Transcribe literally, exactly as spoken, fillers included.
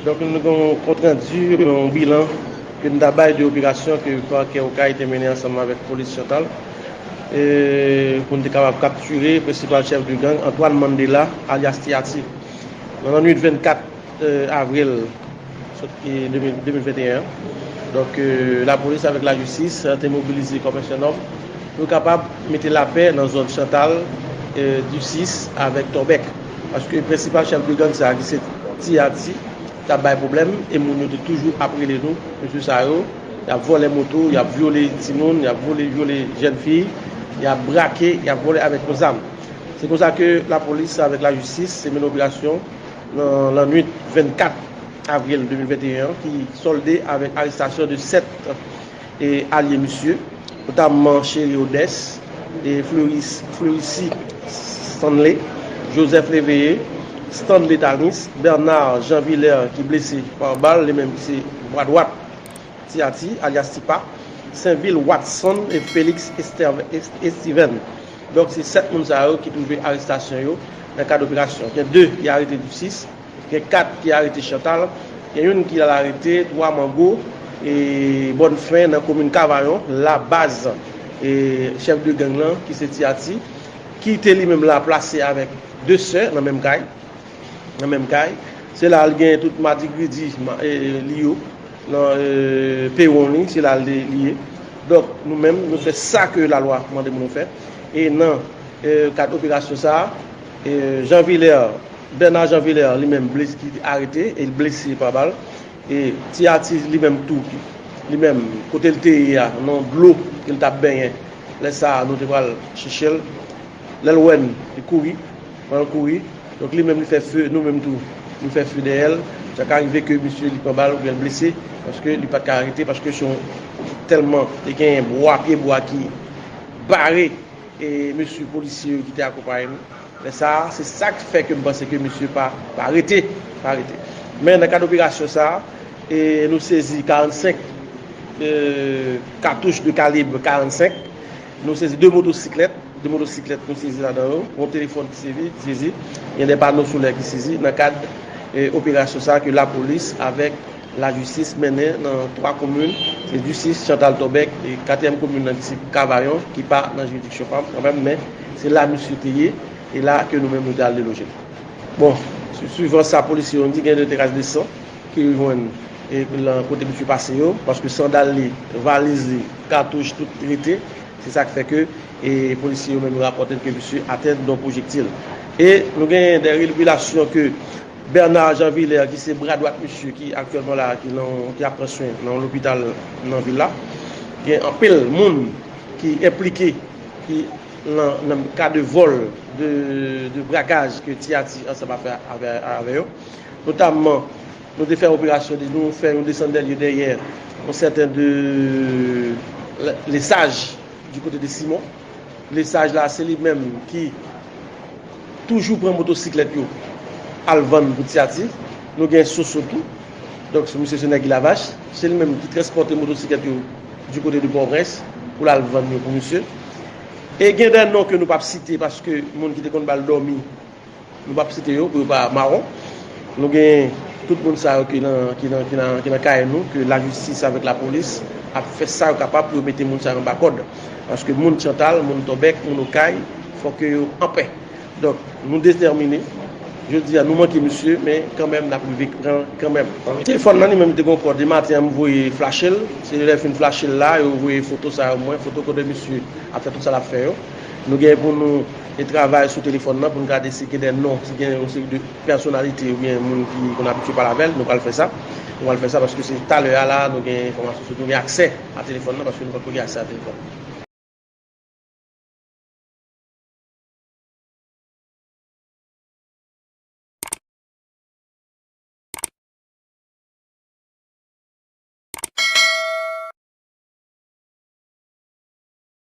Donk, nou gen yon kontrandi, yon bilan ke nou ta bay de operasyon ke pakè Okay te mennen ansanm avèk polis Chantal, e, pou nou te kapab kaptire prensipal chèf de gang, Antoine Mandela, alyas Tiati. Nan lannwit vennkat, e, avril, sot, e, de mil, de mil venteyen an. Donk, e, lapolis avèk lajistis, e, te mobilize kòm ensenòm pou yo kapab mete lapè nan zòn Chantal, e, Disis avèk Tòbèk. Paske prensipal chèf de gang sa a, ki se Tiati, t ap bay pwoblèm, e moun yo te toujou ap rele nou, mesye sa yo, y ap vòlè moto, y ap vyole timoun, y ap vòlè, vyole jèn fi, y ap brake, y ap vòlè avèk yon zam. Se konsa ke lapolis avèk lajistis te mennen operasyon nan lannwit vennkat avril de mil venteyen an, ki sòlde avèk arestasyon de sèt, e, alye misye, notamman Chéry Odès, e, Fleuris, Fleuricy Stanley, Joseph Léveillé, Stanley Tanis, Bernard Jean Villers ki blese pa bal, li menm ki se bra dwat Tiati, alyas Tipa, Senvil Watson e Félix Ester-, Est-, Estiven. Donk, se sèt moun sa yo ki twouve arestasyon yo nan kad operasyon. Gen de ki arete Disis, gen kat ki arete Chantal, gen youn ki al arete Twa Mango e Bòn Fen nan komin Kavayon, la baz, e, chèf de gang lan, ki se Tiati, ki te li menm la plase avèk de sè nan menm kay, nan menm kay. Se la l gen tout madigridi, ma-, e, e, li yo, nan, e, pewon li, se la l de-, li ye. Donk, nou menm, nou fè sa ke lalwa mande pou nou fè. E nan, e, kad operasyon sa a, e, Jean Villers, Bernard Jean Villers, li menm, bles-, ki arete, e l blese pa bal. E Tiati, li menm tou, li menm, kote l te ye a, nan dlo ke l t ap benyen. Lè sa a, nou te pral chèche l. Lè l wè n, li kouri. Pandan l kouri, donk, li menm, li fè fe, nou menm tou, nou fè fe dèyè l. Sa ka rive ke misye, li pran bal oubyen l blese, paske li pa t ka arete, paske se yon, tèlman te gen bwa, pye bwa ki bare, e, mesye polisye yo ki te akonpaye nou. Lè sa a, se sa k fè ke m panse ke misye pa, pa rete, pa rete. Men nan kad operasyon sa a, e, nou sezi karannsenk, e, katouch de kalib karannsenk, nou sezi de motosiklèt, de motosiklèt nou sezi ladan yo, yon telefòn ki sezi, sezi, gen de pano solè ki sezi nan kad, e, operasyon sa a ke lapolis avèk lajistis mennen nan twa komin, se Disis, Chantal, Tòbèk, e katriyèm komin nan ki se Kavayon, ki pa nan jiridiksyon pa m kanmenm, men se la misye te ye, e la ke nou menm nou te al deloje l. Bon, su-, suivan sa polisye yo di, gen de tras de san ke yo jwenn, e, lan kote misye pase yo, paske sandal li, valiz li, katouch, tout rete. Se sa k fè ke, e, polisye yo menm yo rapòte ke misye atenn de yon pwojektil. E nou gen de revelasyon ke Bernard Jean Villers, ki se bra dwat misye, ki aktyèlman la, ki nan, ki ap pran swen nan yon lopital nan vil la. Gen anpil moun ki enplike, ki nan, nan ka de vòl, de, de brakaj ke Tiati ansanm ap fè avè, avè yo. Notamman, nou te fè operasyon, nou fè yon desann dèlye dèyè yon sèten de Lesaj, di kote de Simon. Lesaj la, se li menm ki toujou pran motosiklèt yo al vann pou Tiati. Nou gen Soso tou. Donk, se misye se nèg Lavach. Se li menm ki transpòte motosiklèt yo di kote de Pòtoprens pou l al vann yo pou misye. E gen de non ke nou p ap site paske moun ki te konn ba l dòmi, nou p ap site yo pou yo pa mawon. Nou gen tout moun sa yo ki nan, ki nan, ki nan, ki nan kay nou, ke lajistis avèk lapolis ap fè sa yo kapab pou yo mete moun sa yo anba kòd. Paske moun Chantal, moun Tòbèk, moun Okay, fòk ke yo anpè. Donk, nou detèmine. Jodi a, nou manke misye, men kanmenm, n ap rive pran kanmenm. Telefòn nan, li menm, li te gon kòd. Depi maten an, m voye flache l. Se lè fin flache l la, yo voye foto sa yo mwen, foto kote misye ap fè tout sa l ap fè yo. Nou gen pou nou e travay sou telefòn nan pou n gade si gen de non, si gen yon seri de pèsonalite oubyen moun ki konn abitye pale avè l, nou pral fè sa. Nou pral fè sa paske se talè a la, nou gen enfòmasyon sou, nou gen aksè a telefòn nan paske nou poko gen aksè a telefòn.